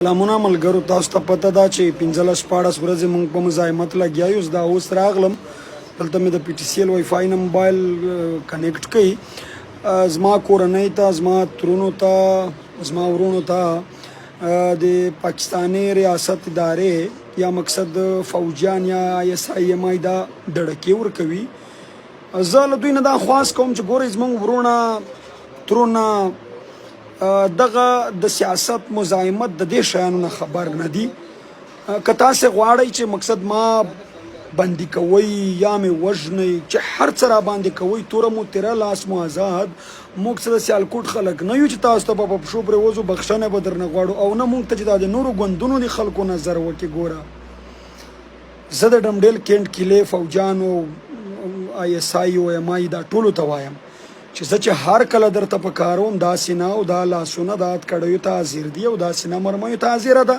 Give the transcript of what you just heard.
سلامونه ملګرو، تاسو ته پته ده چې 15 16 ورځې مونږ په مزاحمت لګیا یو. دا اوس راغلم، دلته مې د پی ټي سي ال وای فای نه موبایل کنیکټ کړي. زما کورنۍ ته، زما ترونو ته، زما ورونو ته د پاکستاني ریاست ادارې یا مقصد فوجیان یا آی اس آی ایم آی دا دړکې ورکوي. زه له دوی نه دا خواست کوم چې ګورئ، زمونږ وروڼه، ترونه دغه د سیاست، مزاحمت، د دې شیانو نه خبر نه دي. که تاسو غواړئ چې مقصد ما بندي کوئ یا مې وژنئ، چې هر څه را باندې کوئ، توره مو تیره، لاس مو آزاد. موږ څه د سیالکوټ خلک نه یو چې تاسو ته به په پښو پرېوځو، بخښنه به درنه غواړو، او نه موږ ته چې دا د نورو ګوندونو د خلکو نظر وکړي. ګوره، زه د ډمډیل کینټ کیلې فوجانو، آی اس آی او ایم آی، دا ټولو ته وایم چې زه چې هر کله درته په کاروم، دا سینه او دا لاسونه دا کړیو ته حاضر دي او دا سینه مرمیو ته حاضره ده.